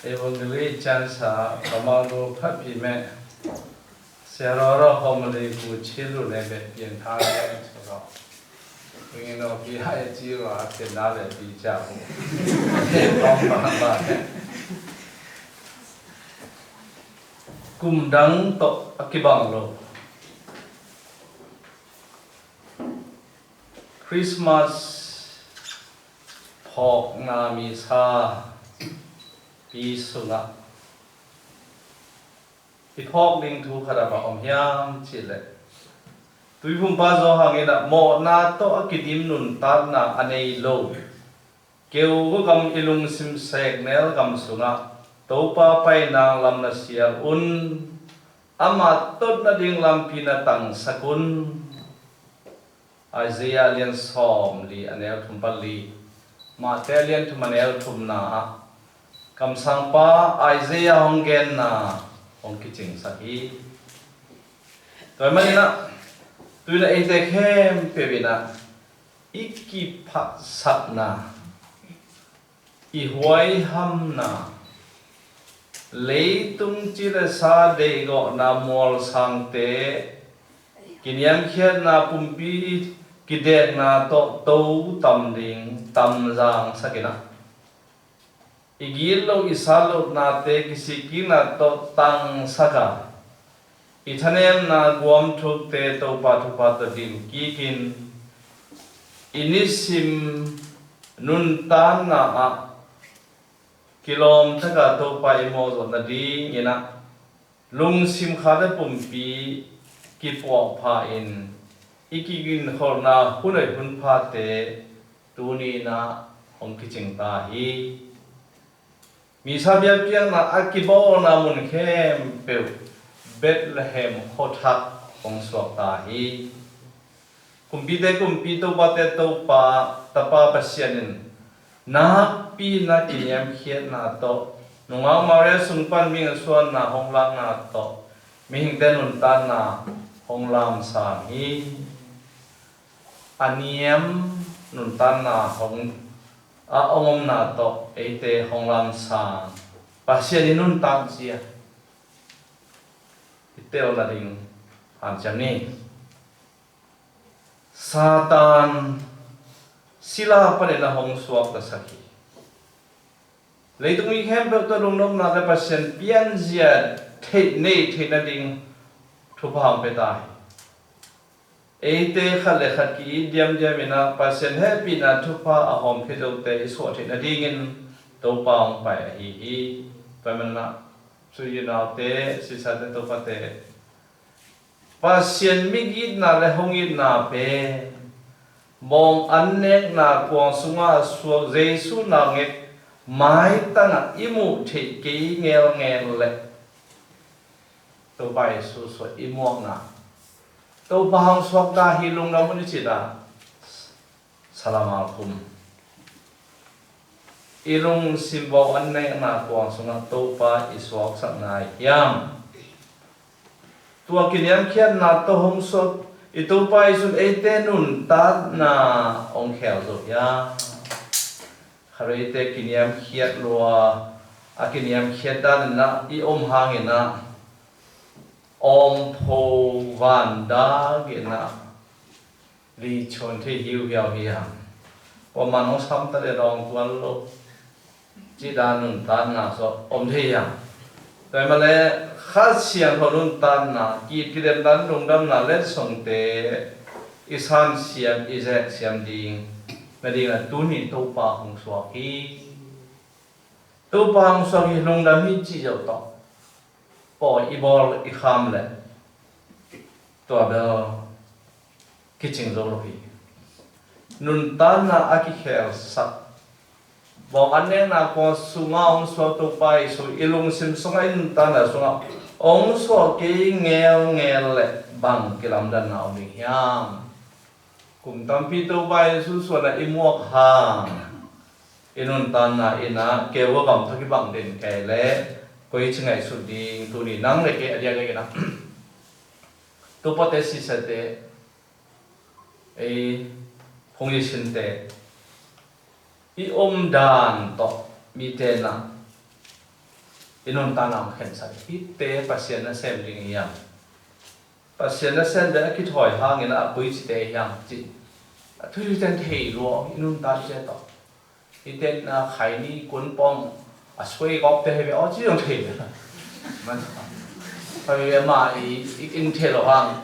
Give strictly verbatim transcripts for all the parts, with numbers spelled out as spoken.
Evangelist Chansa, Kamangdo Phapi me, Seroro Homily Ku Chilu ne be pian tha ne choro. Wingin no pi hai chiro a chen na le pi cha bu. Kum dang to a kibang lo. Christmas phawkna misa pi sungah i phawk ding thu khat a bang om hiam cihleh, Tuiphumpa Johan in ah mawhna tawh a kidim nuntakna a nei lo, keu gam i lungsim seknel gam sungah Topa pai nang lam na sial un, amah tot nading lampi na tangsak un. Isaiah lian sawm li a neu thum pan li, Mate lian thum a neu thumna ah kamsangpa Isaiah hong genna hong kicingsak hi. Tua hi manin ah, tu-in ah eite khempeuh in ah i kiphatsakna, i huaihamna, leitung ci le sa deihgawhna mualsangte, kiniamkhiatna pumpi kidekna tawh to tam ding, tamzang sak in ah, i gitlo i satlohnate kisikkikna tawh tangsak a, i thanemna guamthukte Topa thupha tawh dim kikin, i nisim nuntakna ah kilawm taka Topa i mawhzawh nadingin ah, lungsim kha le pumpi kipuahpha in, i kiginkholhna hun hoih hun phate tuni in ah hong kicing ta hi. Misa biakpiakna a kibawlna mun khempeuh Bethlehem khuathak hong suak ta hi. Kumpite Kumpi, Topate Topa, Tapa Pasian in nakpi-in ah kiniamkhiatna tawh, nungak Maria sung pan mihing suanna hong lakna tawh, mihingte nuntakna hong lamsang hi. A niam nuntakna hong, a hong omna tawh eite hong lamsang Pasian i nuntak zia i tel nading hanciam ni. Satan sila panin a hong suaktasak hi. Leitung mi khempeuh tawh lungnopna le Pasian pianzia theih, nei theih nading thupha hong pia ta hi. Eite khat le khat ki-it diamdiam in ah Pasian hehpihna thupha a hawm khia zote i suah theih nadingin Topa hong pai ahi hi. Tua hi manin ah, sui i naute, sisate, topate, Pasian migitna le hong itna pen bawng annekna kuang sungah a suak Jesu naungek maitangah i muh theih kei ngelngel le Topa Jesu suah i muakna, Topa hong suakta hi lungdam un i cih a, salamal khum. I lungsim bawng annekna kuang sungah Topa i suaksak nai hiam? Tua kiniamkhiatna tawh hong suak i Topa Jesu in eite nuntakna hong khel zo hiam? Khatvei eite kiniamkhiat lua, a kiniamkhiat danin ah i om hangin ah, awmpho vandak in ah, li chuan thei hiuhiau hi hang. Kuaman hong sam ta le dawng tuan lo, cih dan nuntakna sawh om thei hi hang. Tua hi mah leh Kha Siangtho nuntakna, ki-it kidemna, lungdamna letsongte i sansiam, i zeksiam ding nadingin ah tuni Topa hong suak hi. Topa hong suak hi, lungdam hi cih zawh tawh pawi i bawl i kham leh tua bel kicing zo lo hi. Nuntakna a kikhelsak, bawng annekna kuang sungah hong suak Topa Jesu i lungsim sungah, i nuntakna sungah hong suak kei ngelngel leh bang kilamdanna om ding hiam? Kum tampi Topa Jesu suahna i muak hang, i nuntakna in ah keu a gam tawh kibang den kei leh koi ci ngaihsut ding, tuni nang le kei a diakdiakin ah, tupate, sisate, ei phungzisinte, i omdan tawh mite in ah i nuntakna hong khensat. Hihte Pasian nasem ding hiam? Pasian nasem ding a kithawi hangin a koici te hiam cih a thuhilhte in thei lua, i nuntakte tawh. Hihte in a khaini kunpawng a suai gawpte hi ve aw ci zong thei ve. Man, khawi ve mah i, i in thei lo hang.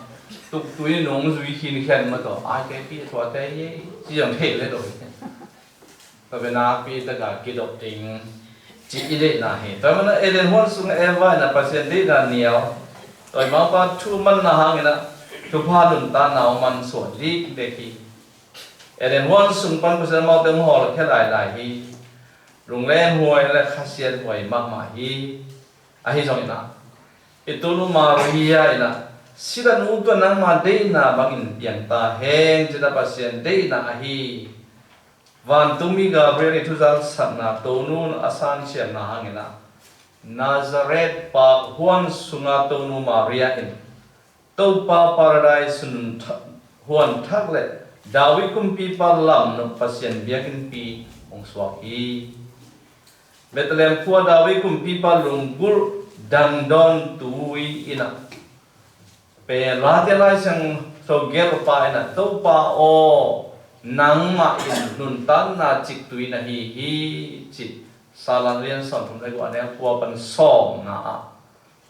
Tuktui nung zui khin khian mah tawh, aite pi a thuate hi ci zong thei ve lo hi. Tua pen nakpi taka kidop ding cih i deihna hi. Tua mana Eden huan sung Eva in a Pasian deihna nial, tua i maupa thu manna hangin a thupha nuntakna hong mansuah dikdek hi. Eden huan sung pan Pasian amaute hong hawlkhia lailai hi. Lunglen huai le khasiat huai mahmah hi. Ahi zongin a, i tonu Maria in a, sila nu tua nangma deihna bangin piang ta hen, ci-in a Pasian deihna ahi. Vantungmi Gabriel i thuzalsatna, tonu in a sansiamna hangin a, Nazareth paak huan sunga tonu Maria in Topa Paradise hun tha-, huan thak le David kumpipa lamnuam Pasian biakinnpi hong suak hi. Bethlehem khua David kumpipa lunggulh dangdawn tui in a, pe late Lai Siangtho gelhpa in a, Topa aw, nangmah in nuntakna ciktui na hi hi, ci. Salam lian sawmthum le guk a neu kua pan sawmna ah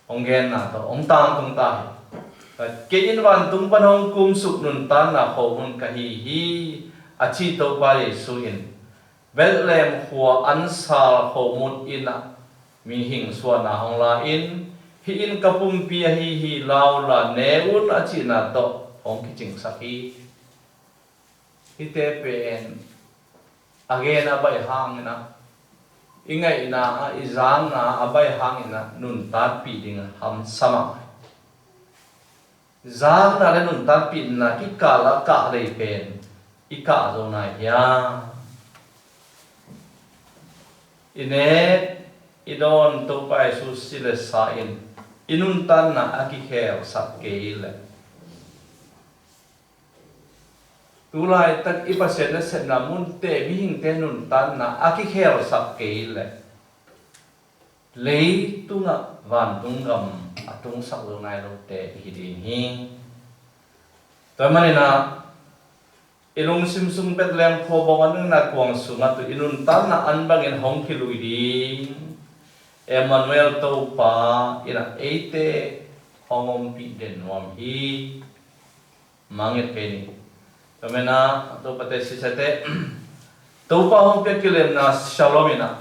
hong genna tawh hong tangtung ta hi. Kei in vantung pan hong kumsuk nuntakna khomun ka hi hi, a ci Topa Jesu in Bethlehem khua ansal khomun in a mihing suahna hong la in, hih in ka pumpi ahi hi, la un la ne un, a cihna tawh hong kicingsak hi. Hihte pen a gen a baih hangin a, i ngaihna ah, i zakna a baih hangin a nuntakpih ding hamsa mah. Zakna le nuntakpihna kikal a kah lei pen i kah zo nai hiam? I nek i dawn Topa Jesu si le sa in i nuntakna a kikhelsak kei leh, tu laitak i Pasian nasepna munte mihingte nuntakna a kikhelsak kei leh, leitungah vantung gam a tungsak zo nai lote i hi ding hi. Tua manin a, i lungsim sung Bethlehem khua bawng a nunna kuang sungah tu i nuntakna an bangin hong kilui ding Emmanuel Topa in a eite hong ompih den nuam hi. Mangngilh kei ni. Tua manin a, Topate sisate, Topa hong piak kilemna Shalom in a,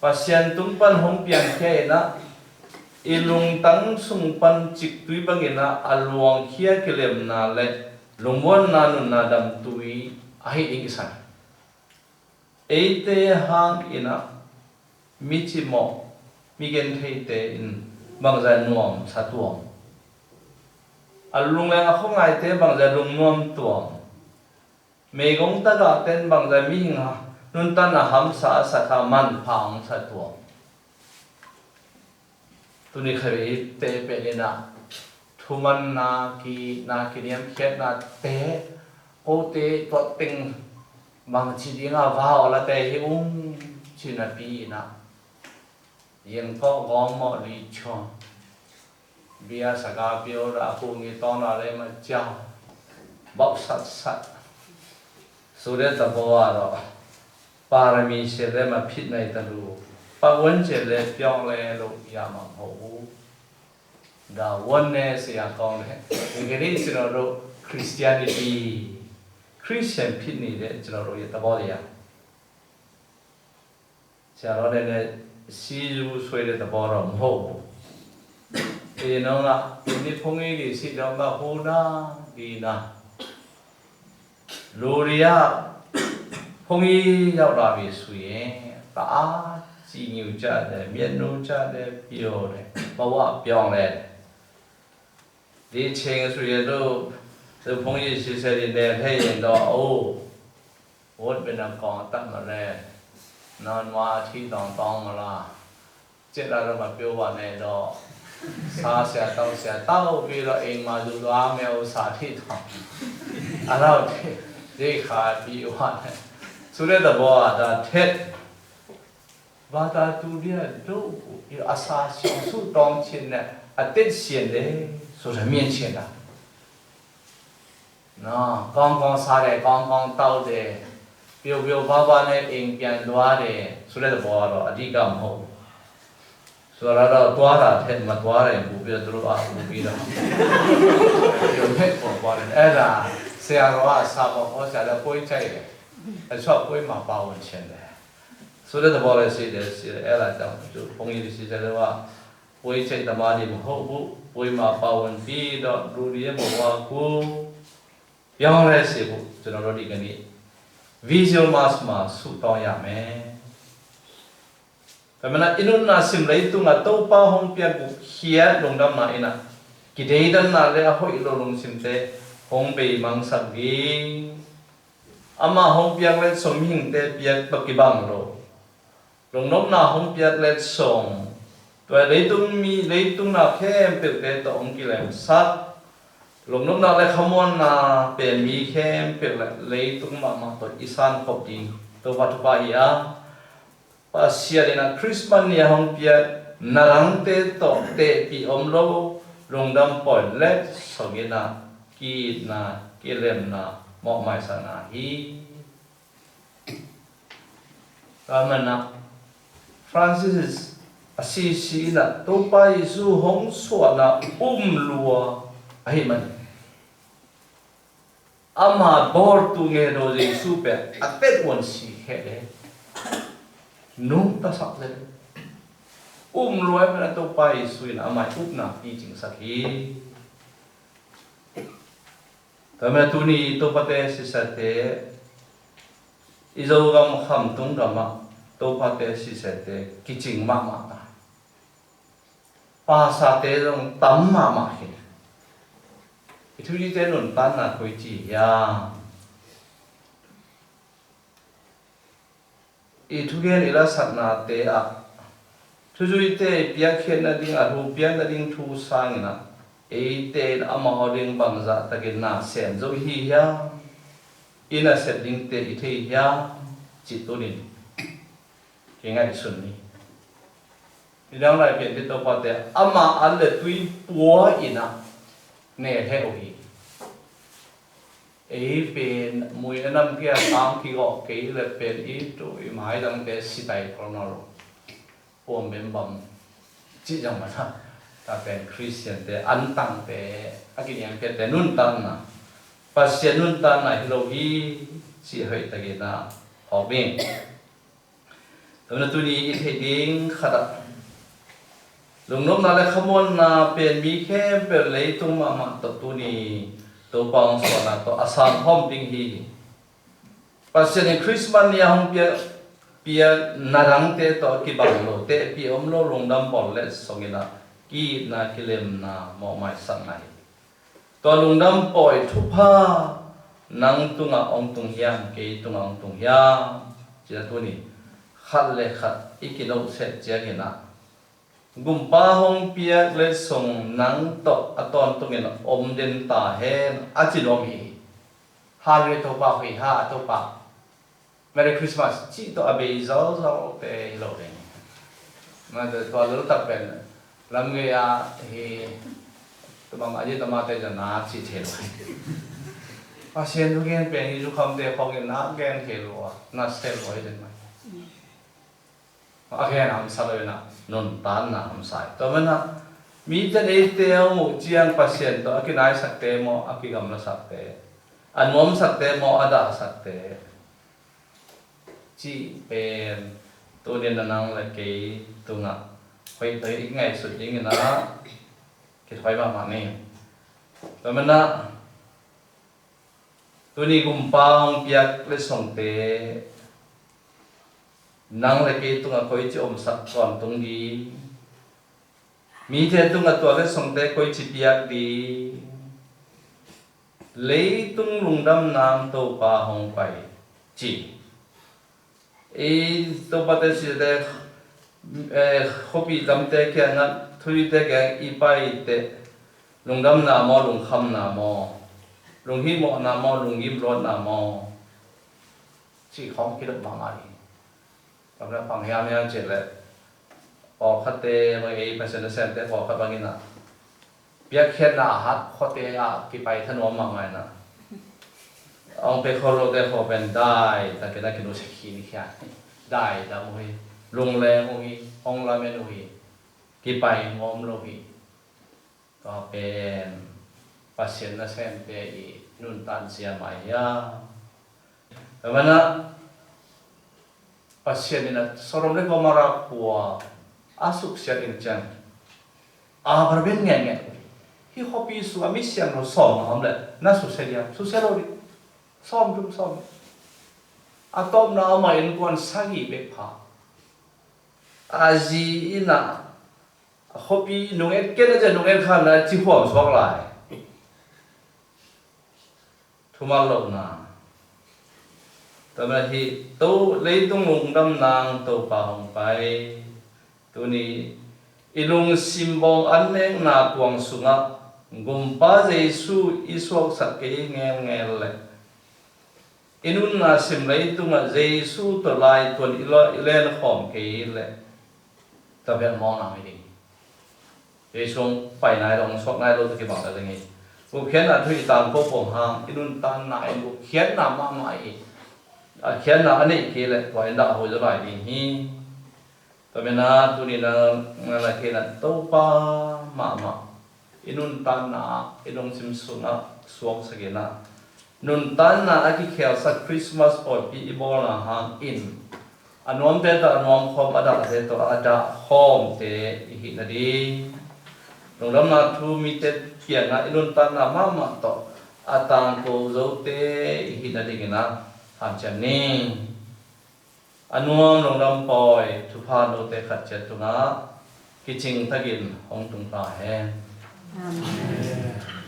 Pasian tung pan hong piangkhia in a, i lungtang sung pan ciktui bangin a, a luangkhia kilemna le lungmuanna nunna damtui ahi ding i sa hi. Eite hangin a mi cimawh, mi gentheite in bangzah nuamsa tuam? A lungleng a khuangaite bangzah lungnuam tuam? Meigong tagahte in bangzah mihing ha, nuntakna hamsa a sak a manpha hong sa tuam? Tuni khatvei te pen in a, thumanna, ki-itna, kiniamkhiatnate, kote tuatteng bangci dinga va aw late hi ung, ci napi in a, yengkawh gawngmawh li chuang, bia saga pio da a kung i tawna le ma ciang bauh satsat. Sudet a baw a lo, parami sia le ma phit nai ta lu, pavuan sia le piawng le lo ya mang ho u. Da wan ne sia kong le, ingeni sino lo Christianity, Christian phit ni le sino lo ya ta baw le ya. Sia lo ne ne si yu sui le ta baw lo mo. Pi nong a, ini phung i di si dong ba hu na, di na. Luria, phung i yau la bi sui e, ta a, ci ngiu ca de, mian nu ca de, pio de, pa wa piong le. Di cheng sui e du, du phung i si se di ne, hei yen do, o. Wot ben a kong tak ma le. Non wa thi tong tong ma la. Cet a rama pio wa ne do. Sa sia tau sia tau pi do eng ma du do a meo sa thi tong. A lau thi. Di kha pi wa ne. Su le da bo a da thet. Bata tu dia do i asa siang su tong chin ne a tet sian de su sa mian chin da. Na kong kong sa de kong kong tau de. Piu piu ba ba ne ing pian dua de su le da bo ro a di gam ho. Su la ro tua ra thet ma tua ra ing bu piu tu a bu piu da. Piu met bo bo de e da. Sia ro a sa bo ko sia da poi chai de. A chua poi ma pa won chen de. Su le da bo le si de si le e la chang chu pong i si de le wa. Poi chai da ma di ma ho bu poi ma pa won pi do du di ma wa ku. Yong le si bu chu na lo di ka ni. Visual mass ma su tong ya me. Ka mena i nunna sim leitung a Topa hong piak bu khiat lungdamna ina. Kideidanna le a hoih lo lungsimte hong bei mangsak ding. Ama hong piak le song mihingte piak tawh kibang lo. Lungnopna hong piak le song. Tua leitung mi, leitung na khempeuhte tawh hong kilemsak. Lungnopna le khamuanna pen mi khempeuh le leitung mahmah tawh i san khop ding. Topa thupha hi a. Pasian in a Christmas ni a hong piak na dangte tawh tehpih om lo. Lungdam pawi le song ina ki-itna, kilemna, mawhmaisakna hi. Ka manah Francis Assisi inah Topa Jesu hong suahna um lua ahi man. Ama bawltu ngedo Jesu pen a tet uan si kheh le nungta sak le um lua ahi man a Topa Jesu in ama upna picingsak hi. Tua mah tuni Topate sisate i Zogam khamtung gamah Topate sisate kicing mahmah ta. Pasate zong tam mahmah hi. I thuzite nuntanna koi ci hiam? I thugen i lasaknate ah thuzuite i piakkhiat nading a thu piak nading thu sangin ah eite in amau ding bangzah takin na sem zo i hi hiam? I nasep dingte i thei hiam? Cih tunin kingaihsun ni. I dang lai pian ti topate ama an le tui pua in ah ne thei uh hi. Ei pen mui a nam kia sang kigawh kei le pen i tu i maidangte sitai kol nawn lo. Puam bembam cih zang mana ta pen Khristiante antangte a kiniamkhiatte nuntanna Pasian nuntanna hi lo hi cih hoih takin ah hawk ding. Tua na tuni i theih ding khatah lungnopna le khamuanna pen mi khempeuh leitung mahmah tawh tuni Topa hong suahna tawh a sangkhawm ding hi. Pasian in Christmas ni a hong piak, piak na dangte tawh kibang lo tehpih om lo lungdam bawl le song in ah ki-itna kilemna mawhmaisakna hi. Tua lungdam pawi thupha nang tungah hong tung hiam, kei tungah hong tung hiam? Cih na tuni khat le khat i kinohset ciangin ah Gumpa hong piak le song nang tawh a tawntungin om den ta hen a ci nuam hi. Hallelujah Topa hoih ha a Topa. Merry Christmas cih tawh a bei zauzaute hi lo ding. Mate tua lultak pen lamgei ah hi. Tua bang a ji tamate zan na cih thei lo hi. Pasian thu gen pen hi zukhamte khawngin na gen thei lo a na sel lo hi den mai. A gen hamsa lo in ah nuntanna hamsa hi. Tua man ah mite eite a hong uh ciang Pasian tawh a kinaisakte maw a kigamlasakte a nuamsakte maw a dahsakte cih pen tunin a nang le kei tungah hoih hoih i ngaihsut dingin ah kithawi mahmah ni. Tua man ah tuni Gumpa hong piak le songte nang le kei tungah koici omsak tawntung ding? Mite tungah tua le songte koici piak ding? Leitung lungdam nang Topa hong pai ci. Ei Topate sisate, eh, khuapi tamte kiangah thuite kiang i paite lungdamna maw, lungkhamna maw, lunghimawhna maw, lunggim luatna maw cih khawng kidot mahmah hi. Kamna pang hiam hiam cih leh pawlkhatte bang ei Pasian nasemte pawlkhat bangin ah piakkhiatna a hat khuate ah kipai thanuam mahmah in ah a hong pia khol lote khawng pen dai takin a kinusia khin khia hi. Dai dam uh hi. Lungleng uh hi. Hong lamen uh hi. Kipai nuam lo hi. Tua pen Pasian nasemte i nuntan sia mah hiam? Tua manin ah Pasian in ah Sodom le Gomorrah khua a suksiat ding ciang a barben ngengen. Hih khuapi sungah mi siangtho sawm a om leh na susia diam? Susia lo ding. Sawm thum sawm. A tawpna amah innkuan sagih bek pha. A zi in ah a khuapi nung et kei na ciang nung et khan na ci huam suak lai. Thuman lohna. Tua manin hih to leitung lungdamna Topa hong pai. Tuni i lungsim bawng an nekna kuang sungah Gumpa Jesu i suaksak kei ngelngel leh i nunna sim leitungah Jesu tawh laituan i lo- i lenkhawm kei leh tua pen mawkna hi ding. Jesu hong pai nai lo, hong suak nai lo tawh kibang ta ding hi. Gupkhiatna thu i tangko pong hang i nuntanna in gupkhiatna mahmah hi. A khiatna a neih kei leh tua in dah a hoi zaw lai ding hi. Tua manin ah tuni na ngai lai kei na Topa mahmah i nuntanna i lungsim sungah suaksak in ah nuntanna a kikhelsak Christmas awipi i bawlna hangin a nuamte tawh a nuamkhawm, a dahte tawh a dahkhawmte i hih nading lungdamna thu mite kiangah i nuntanna mahmah tawh a tangko zote i hih nadingin ah hanciam ni. A nuam lungdam pawi thupha note khat ciat tungah kicing takin hong tung ta hen. Amen.